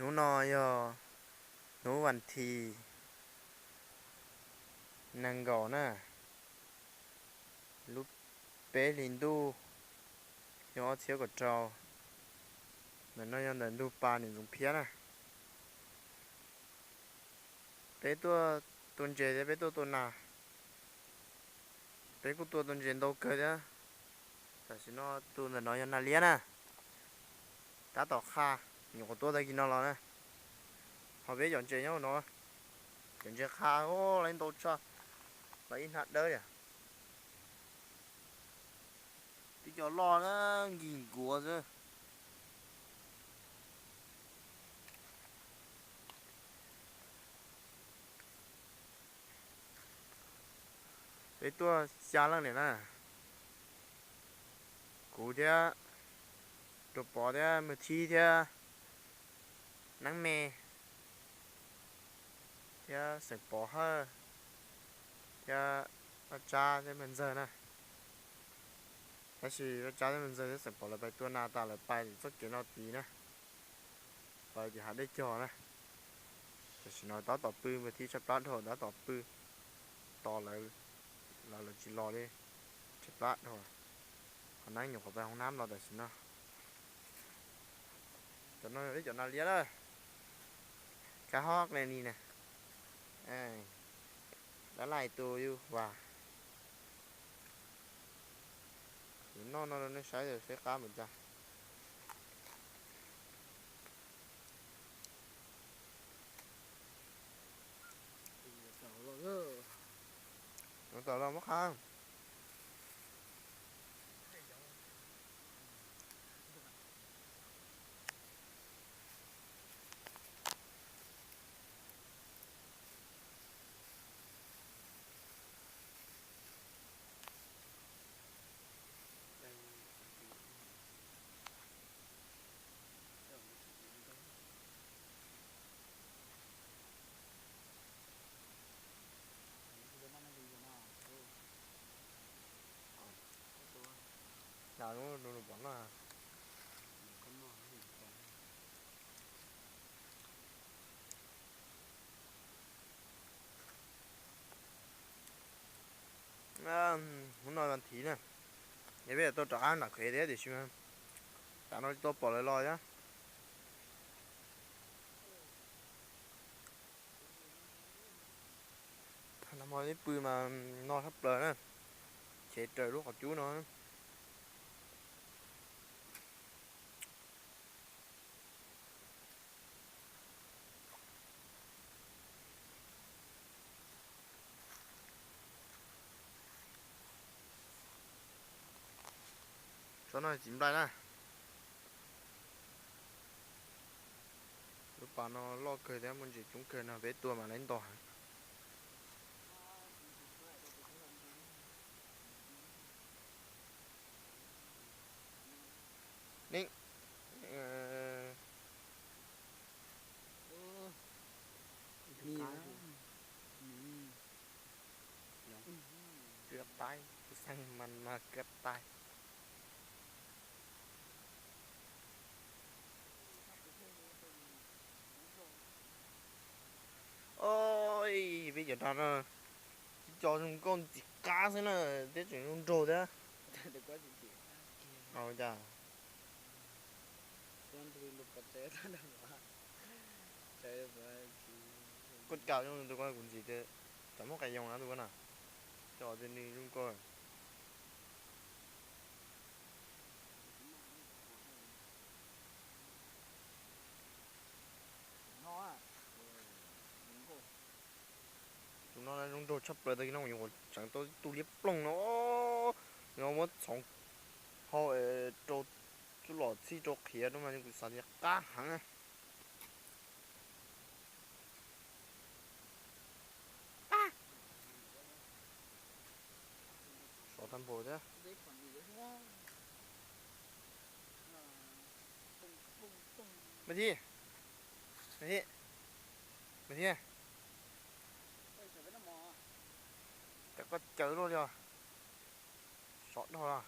Hnub no yog hnub vas thib nees nkaum na, lub peb hlis ntuj, xyoo ob txhiab kaum rau. Ntawm no yog ntawm ntug pas niam ntxoov phiab na. Peb tuaj tua ntses thiab peb tuaj tua nas. Peb kuj tua tua ntses ntau kawg thiab. Tam sim no tus ntawm no yog nas liab na. Tab tom qha, nyuam qhuav tua tag kis no los na. Ho peb cov ntses nyob no, cov ntses qha, o, lawv ntau tshaj, lawv ib hnab dawb yom. Tib co loj na, nkig nkuav xwb. Peb tuaj xya leej niam na, kuv thiab Rau Pov thiab Maj Thib thiab Neeb Me thiab Xeem Pov Hawj thiab Vaj Tsab thiab Maj Ntxawg na. Tab sis Vaj Tsab thiab Maj Ntxawg thiab Xeem Pov lawv pais tua nas tas lawv pais txoj kev no tid na, pais tim hav dej cog na. Tam sim no tab tom pw, Maj Thib tshaib plab dhau tab tom pw, tos lawv, lawv tsis los li, tshaib plab dhau. Ho Neeb nyuam qhuav pais hoob nab los tam sim no. Cov no yog peb cov nas liab na, kab hob qe ni na, dab laij tus yus vas. Yuav noj no rau nej saib seb qab npaum cas. Ua tau los muab qha. Hnub no vas thiv na, es peb tau rov qab nram khev thiab tiam sis mas tam no tsis tau pom lawv los thiab. Nag hmo peb pw mas no tshaj plaws na, chev raws lub qhov cub no. Tsob no txiv nplai na. Lub pas no loj kawg thiab muaj ntses coob kawg no peb tua mas lawv ntau heev. Neeb, kab taib, tus xeeb mas mas kab taib. Oj, peb cov no tsis co zoo nkauj ntxim qab xwb na, thiab tseem zoo nraug thiab. Ua cas koj cas zoo tus ko kuv ntxim tias tsam muab qas yoos na tus ko na, cov tias nws zoo nkauj. Tus no zoo nraug tshaj plaws, tag kis no kuv nyuam qhuav tseev tau ib tug liab ploog no, no muab txhoov hau rau txuj lom txhij rau qhiav rau mas kuv xav tias qab heev. Sov tag npaum thiab. Maj Thib, Maj Thib, Maj Thib, cas koj cawv luaj li os? Sov dhau los.